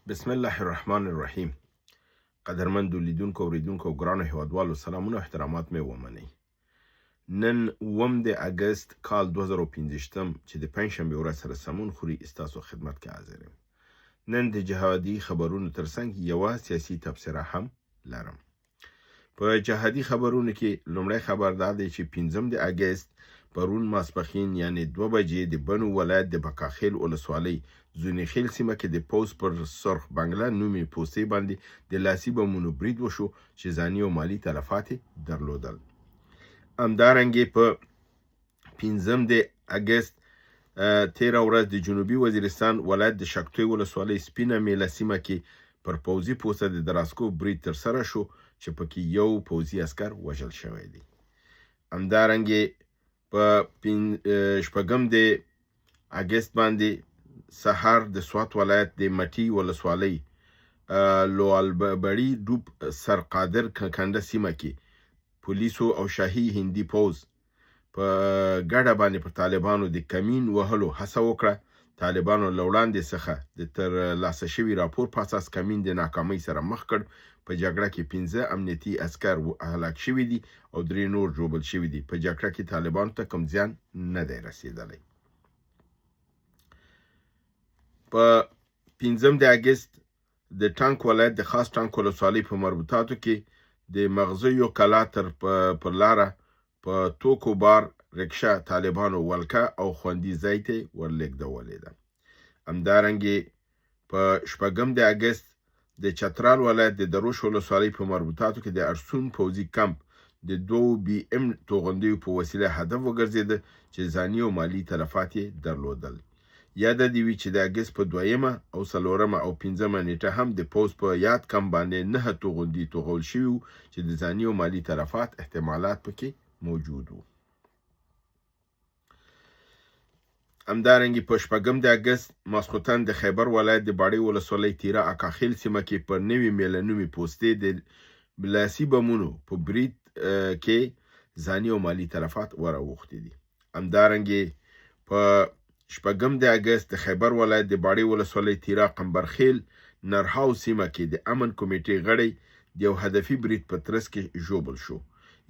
بسم الله الرحمن الرحیم. قدرمندو لیدونکو، اوریدونکو او ګرانو هیوادوالو، سلامونه او احترامات مې ومنئ. نن اووم د اګست کال 2025 چې د پنجشنبې ورځ سره سمون خوري، ستاسو خدمت کې حاضر یم. نن د جهادي خبرونو ترڅنګ یوه سیاسي تبصره هم لرم. په جهادي خبرونو کې لومړی خبر دا دی چې پنځم د اګست پرون ماسپښین یعنې 2 بجې د بنو ولایت د بکاخیل ولسوالۍ زوني خیل سیمه کې د پوځ پر سرخ بنګله نومې پوستې باندې د لاسي بمونو برید وشو چې ځاني او مالي تلفات یې درلودل. همدارنګه په پنځم د اګست تیره ورځ د جنوبي وزیرستان ولایت د شکتوی ولسوالۍ سپینه میله سیمه کې پر پوځي پوسته د دراسکو برید ترسره شو چې پکې یو پوځي عسکر وژل شوی دی. همدارنګه په شپږم د اګست باندې سهار د سوات ولایت د مټي ولسوالۍ لوالبړي ډوب سرقادر کنده سیمه کې پولیسو او شاهي هندي پوځ په ګډه باندې پر طالبانو د کمین وهلو هڅه وکړه. طالبانو له وړاندې څخه د تر لاسه شوي راپور په اساس کمین د ناکامۍ سره مخ کړ. په جګړه کې 5 امنیتي عسکر هلاک شوي دي او درې نور ژوبل شوي دي. په جګړه کې طالبانو ته کوم زیان نه دی رسېدلی. په پنځم د اګست د ټانک ولایت د خاص ټانک ولسوالۍ په مربوطاتو کې د مغزیو کلا تر پر لاره په توکو بار رکشه طالبانو ولکه او خوندي ځای ته ورلېږدولې ده. همدارنګه په شپږم د اګست د چترال ولایت د دروش ولسوالۍ په مربوطاتو کې د ارسون پوځي کمپ د دوو بي ام توغندیو په وسیله هدف وګرځېده چې ځاني او مالي تلفات یې درلودل. یاده دې وي چې د اګست په دویمه او څلورمه او پنځمه نیټه هم د پوځ په یاد کمپ باندې نهه توغندي توغول شوي وو چې د ځاني او مالي تلفات احتمالات پکې موجود وو. همدارنګه په شپږم د اګست ماسخوتن د خیبر ولایت د باړې ولسوالۍ تیره اکاخیل سیمه کې پر نوي میله نومې پوستې د لاسي بمونو په برید کې ځاني او مالي تلفات وراوښتي دي. همدارنګه په شپږم د اګست د خیبر ولایت د باړې ولسوالۍ تیرا قمبرخیل نرهاو سیمه کې د امن کمیټې غړی د یو هدفي برید په ترڅ کې ژوبل شو.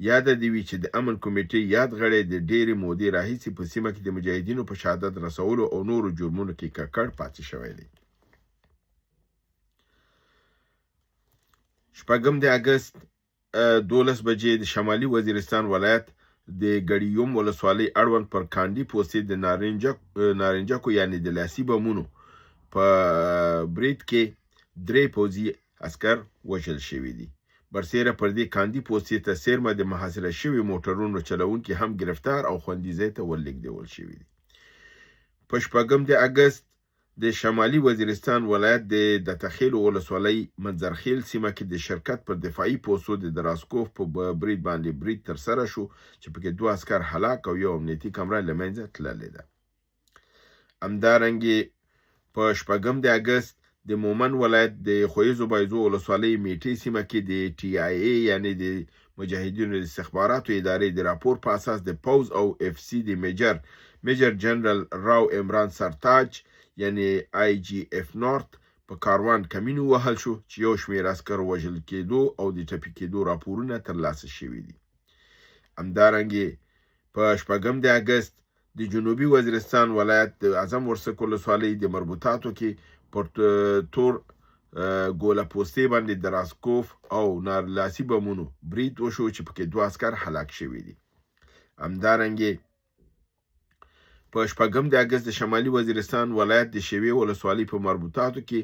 یاده دې وي چې د امن کمیټې یاد غړی د ډېرې مودې راهیسې په سیمه کې د مجاهدینو په شهادت رسولو او نورو جرمونو کې ککړ پاتې شوی دی. شپږم د اګست 12 بجې د شمالي وزیرستان ولایت د ګړیوم ولسوالۍ اړوند پر کانډي پوستې د نارنجکو یعنې د لاسي بمونو په برید کې درې پوځي عسکر وژل شوي دي. برسېره پر دې کاندي پوستې ته څېرمه د محاصره شوي موټرونو چلوونکي هم ګرفتار او خوندي ځای ته ورلېږدول شوي دي. په شپږم د اګست د شمالي وزیرستان ولایت د دتخیلو ولسوالۍ منظرخیل سیمه کې د شرکت پر دفاعي پوستو د دراسکوف په برید باندې برید ترسره شو چې پکې دوه عسکر هلاک او یو امنیتي کمره له منځه تللې ده. همدارنګه په شپږم د اګست د مومند ولایت د خویزو بایزو ولسوالۍ میټې سیمه کې د ټي آی ای یعنی د مجاهدینو د استخباراتو ادارې د راپور په اساس د پوځ او اف سي د میجر جنرال راو عمران سرتاج یعنی آی جی اف نارت په کاروان کمین ووهل شو چې یو شمېر عسکر وژل کېدو او د ټپي کېدو راپورونه ترلاسه شوي دي. همدارنګه په شپږم د اګست د جنوبي وزیرستان ولایت د اعظم ورسک ولسوالۍ د مربوطاتو کې پر تور ګوله پوستې باندې د راسکوف او نارلاسي بمونو برید وشو چې پکې دوه عسکر هلاک شوي دي. همدارنګه په شپږم د اګست د شمالي وزیرستان ولایت د شیوې ولسوالۍ په مربوطاتو کې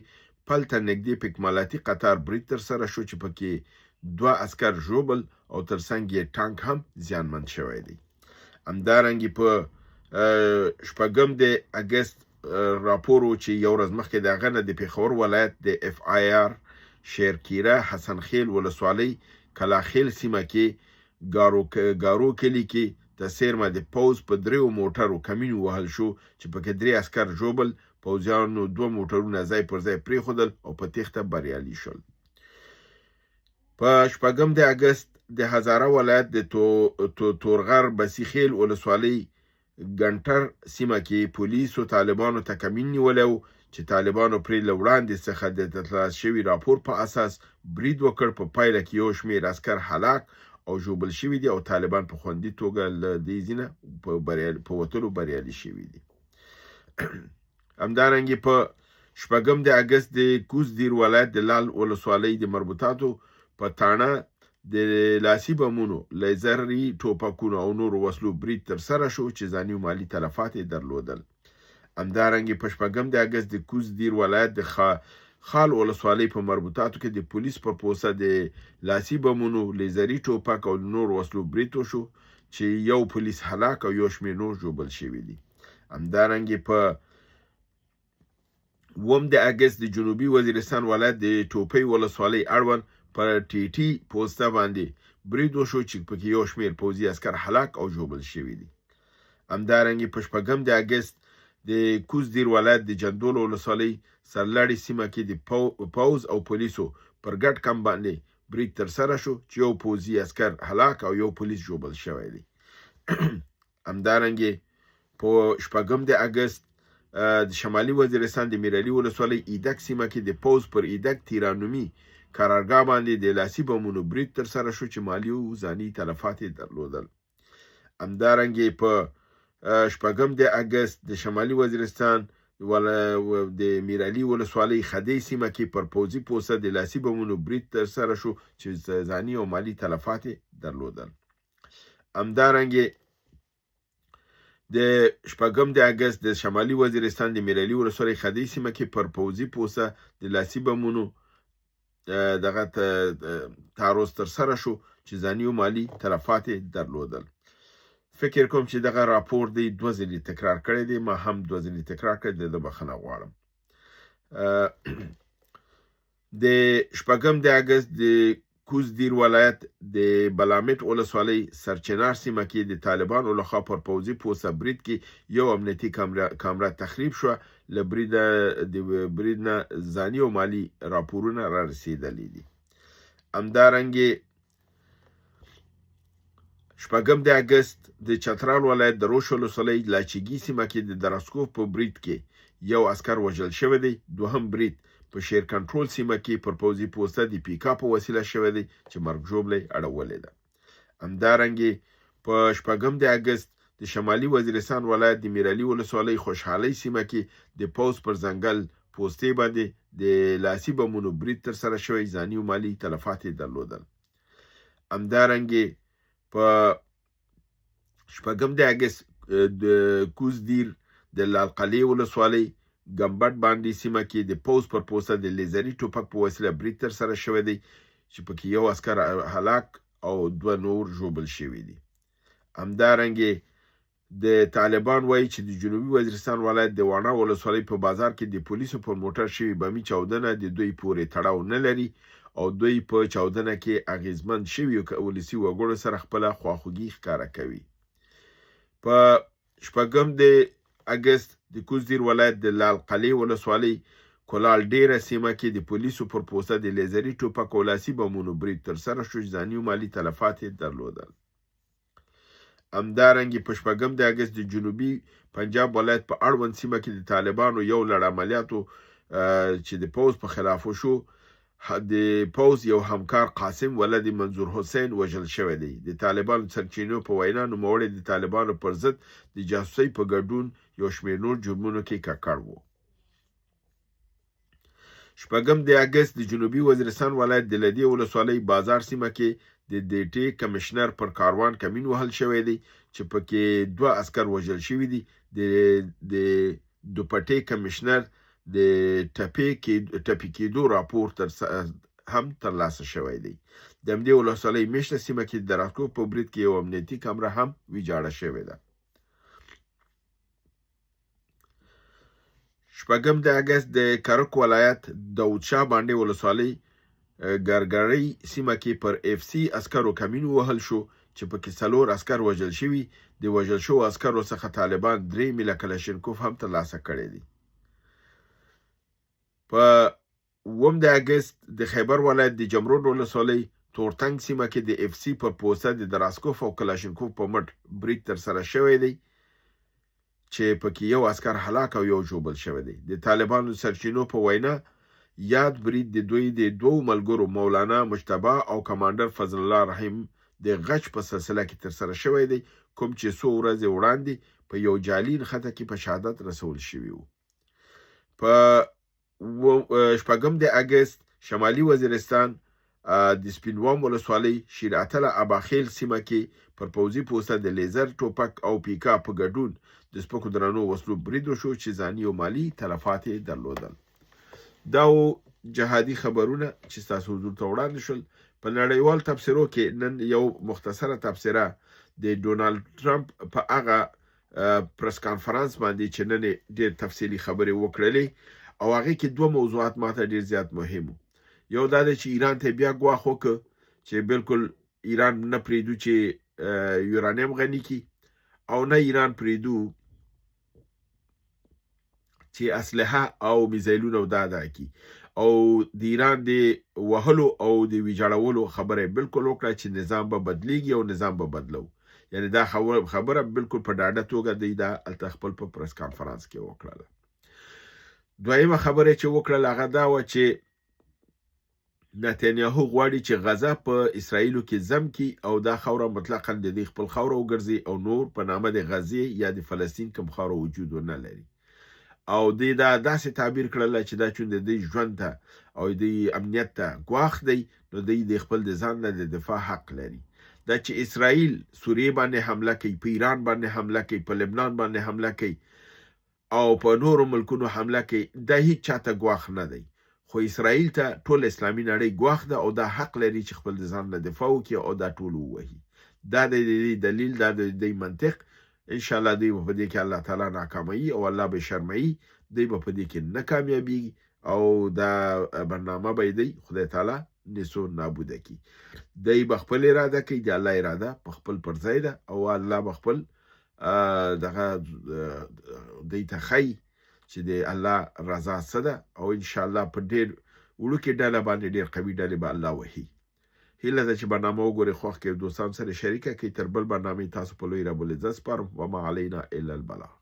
پل ته نږدې په اکمالاتي قطار برید ترسره شو چې پکې دوه عسکر ژوبل او ترڅنګ یې ټانک هم زیانمن شوی دی. همدارنګه په شپږم د اګست راپور و چې یو ورځ مخکې د هغه نه د پېښور ولایت د اف آی آر شیرکیره حسن خیل ولسوالۍ کلاخیل سیمه کې ګارو کلي کې ته څېرمه د پوځ په دریو موټرو کمین ووهل شو چې پکې درې عسکر ژوبل، پوځیانو دوه موټرونه ځای پر ځای پرېښودل او په تېښته بریالي شول. په شپږم د اګست د هزاره ولایت د تورغر بسي خیل ولسوالۍ ګنټر سیمه کې پولیسو طالبانو ته کمین نیولی و چې طالبانو پرې له وړاندې څخه د ترلاسه شوي راپور په اساس برید وکړ، په پایله کې یو شمېر عسکر هلاک او ژوبل شوي دي او طالبان په خوندي توګه له دې ځای نه په وتلو بریالي شوي دي. همدارنګه په شپږم د اګست د کوز دیر ولایت د لال ولسوالۍ د مربوطاتو په تاڼه د لاسي بمونو، لیزري ټوپکونو او نورو وسلو برید ترسره شو چې ځاني او مالي تلفات یې درلودل. همدارنګه په شپږم د اګست د کوز دیر ولایت د خال ولسوالۍ په مربوطاتو کې د پولیس پر پوسته د لاسي بمونو، لیزري ټوپک او نورو وسلو برید وشو چې یو پولیس هلاک او یو شمېر نور ژوبل شوي دي. همدارنګه په اووم د اګست د جنوبي وزیرستان ولایت د ټوپۍ ولسوالۍ اړوند پر ټي ټي پوسته باندې برید وشو چې پکې یو شمېر پوځي عسکر هلاک او ژوبل شوي دي. همدارنګه په شپږم د اګست د کوز دیر ولایت د جندول ولسوالۍ سرلړې سیمه کې د پوځ او پولیسو پر ګډ کمپ باندې برید ترسره شو چې یو پوځي عسکر هلاک او یو پولیس ژوبل شوی دی. همدارنګه په شپږم د اګست د شمالي وزیرستان د میرعلي ولسوالۍ ایدک سیمه کې د پوځ پر ایدک تیرانومي قرارګاه باندې د لاسي بمونو برید ترسره شو چې مالي او ځاني تلفات یې درلودل. همدارنګه په شپږم د اګست د شمالي وزیرستان د میرعلي ولسوالۍ خدۍ سیمه کې پر پوځي پوسته د لاسي بمونو برید ترسره شو چې ځاني او مالي تلفات یې درلودل. همدارنګه د شپږم د اګست د شمالي وزیرستان د میرعلي ولسوالۍ خدۍ سیمه کې پر پوځي پوسته د لاسي بمونو دغه تعرض ترسره شو چې ځاني او مالي تلفات یې درلودل. فکر کوم چې دغه راپور دی دوه ځلې تکرار کړی دی، ما هم دوه ځلې تکرار کړی دی، د بخښنه غواړم. د شپږم د اګست د کوز دیر ولایت د بلامټ ولسوالۍ سرچنار سیمه کې د طالبانو لخوا پر پوځي پوسته برید کې یو امنیتي کامره تخریب شوه. له بریده د برید نه ځاني او مالي راپورونه را رسېدلي دي. همدارنګه شپږم د اګست د چترال ولایت د روش ولسوالۍ لاچګي سیمه کې د درسکوف په برید کې یو عسکر وژل شوی دی. دوهم برید په شیر کنټرول سیمه کې پر پوځي پوسته د پیکا په وسیله شوی دی چې مرګ ژوبله یې اړولې ده. همدارنګه په شپږم د اګست د شمالي وزیرستان ولایت د میرعلي ولسوالۍ خوشحالۍ سیمه کې د پوځ پر ځنګل پوستې باندې د لاسي بمونو برید ترسره شوی، ځاني او مالي تلفات یې درلودل. همدارنګه په شپږم د اګست د کوز دیر د لالقلعې ولسوالۍ ګمبټ باندې سیمه کې د پوځ پر پوسته د لیزري ټوپک په وسیله برید ترسره شوی دی چې پکې یو عسکر هلاک او دوه نور ژوبل شوي دي. همدارنګه د طالبان وایي چې د جنوبي وزیرستان ولایت د واڼا ولسوالۍ په بازار کې د پولیسو پر موټر شوې بمي چاودنه د دوی پورې تړاو نه لري او دوی په چاودنه کې اغیزمن شویو ولسي وګړو سره خپله خواخوږي ښکاره کوي. په شپږم د اګست د کوز دیر ولایت د لال قلعې ولسوالۍ کلال ډیره سیمه کې د پولیسو پر پوسته د لیزري ټوپک او لاسي بمونو برید ترسره شو چې ځاني او مالي تلفات یې درلودل. همدارنګه په شپږم د اګست د جنوبي پنجاب ولایت په اړوند سیمه کې د طالبانو یو لړ عملیاتو چې د پوځ په خلاف وشو، د پوځ یو همکار قاسم ولد منظور حسین وژل شوی دی. د طالبانو سرچینو په وینا نوموړی د طالبانو پر ضد د جاسوسۍ په ګډون یو شمېر نور جرمونو کې ککړ و. شپږم د اګست د جنوبي وزیرستان ولایت د لدې ولسوالۍ بازار سیمه کې د ډیټي کمشنر پر کاروان کمین وهل شوی دی چې پکې دوه عسکر وژل شوي دي. د دوپټې کمشنر د ټپي کېدو راپور هم ترلاسه شوی دی. د همدې ولسوالۍ مېشته سیمه کې د راتکوف په برید کې یو امنیتي کمره هم ویجاړه شوې ده. شپږم د اګست د کرک ولایت داودشاه باندې ولسوالۍ ګرګرۍ سیمه کې پر اف سي عسکرو کمین ووهل شو چې پکې څلور عسکر وژل شوي. د وژل شوو عسکرو څخه طالبان 3 میله کلشینکوف هم ترلاسه کړی دي. په اووم د اګست د خیبر ولایت د جمرود ولسوالۍ تورتنګ سیمه کې د اف سي پر پوسته د دراسکوف او کلاشینکوف په مټ برید ترسره شوی دی چې پکې یو عسکر هلاک او یو ژوبل شوی دی. د طالبانو د سرچینو په وینا، یاد برید د دوی د دوو ملګرو مولانا مجتبی او کمانډر فضل الله رحیم د غچ په سلسله کې ترسره شوی دی، کوم چې څو ورځې وړاندې په یو جعلي نښته کې په شهادت رسول شوي وو. په شپږم د اګست شمالي وزیرستان د سپینوام ولسوالۍ شیر اتله اباخیل سیمه کې پر پوځي پوسته د لیزر ټوپک او پیکا په ګډون د سپکو درنو وسلو برید وشو چې ځاني او مالي تلفات یې درلودل. دا و جهادي خبرونه چې ستاسو حضور ته وړاندې شول. په نړیوال تبصرو کې نن یو مختصره تبصره د ډونالډ ټرمپ په هغه پریس کانفرنس باندې چې نن یې ډېر تفصیلي خبرې وکړلې او هغې کې دوه موضوعات ماته ډېر زیات مهم وو. یو دا دی چې ایران ته بیا ګواښ وکړ چې بالکل ایران نه پرېږدو چې یورانیم غني کړي او نه ایران پرېږدو چې اسلحه او میزایلونه او دا دا کی، او د ایران د وهلو او د ویجاړولو خبره یې بالکل وکړه چې نظام به بدلیږي او نظام به بدلو. یعنی دا خبره بالکل په ډاډه توګه دی دا هلته خپل په پریس کانفرنس کې وکړله. دویمه خبره چې وکړله هغه دا وه چې نتانیاهو غواړي چې غزه په اسرائیلو کې ضم کړي او دا خاوره مطلقاً د دوی خپل خاوره وګرځي او نور په نامه د غزې یا د فلسطین کوم خاوره وجود ونه لري. او دوی دا داسې تعبیر کړله چې دا چون د دوی ژوند ته او د دوی امنیت ته ګواښ دی، نو دوی د خپل د ځان نه د دفاع حق لري. دا چې اسرائیل سوریې باندې حمله کوي، په ایران باندې حمله کوي، په لبنان باندې حمله کوي او په نورو ملکونو حمله کوي، دا هیڅ چاته ګواښ نه دی، خو اسرائیل ته ټوله اسلامي نړۍ ګواښ ده او دا حق لري چې خپل د ځان نه دفاع وکړي او دا ټول ووهي. دا دی د دوی دلیل، دا دی د دوی منطق. ان شاء الله دوی به په دې کې الله تعالی ناکاموي او الله به شرموي، دوی به په دې کې نه کامیابیږي او دا برنامه به دی خدای تعالی نیسو نابوده کی. دی به خپل اراده کوي، د الله اراده په خپل پر ځای ده او الله به خپل دغه دی ته ښیي چې د الله رضا څه ده، او ان شاء الله په ډېر وړوکې ډله باندې ډېر قوي ډلې به الله وهي. هیله ده چې برنامه وګورئ، خوښ کړئ، دوستان سره شریکه کړئ. تر بل برنامې تاسو په لوی رب العزت سپارم. وما علینا الا البلاغ.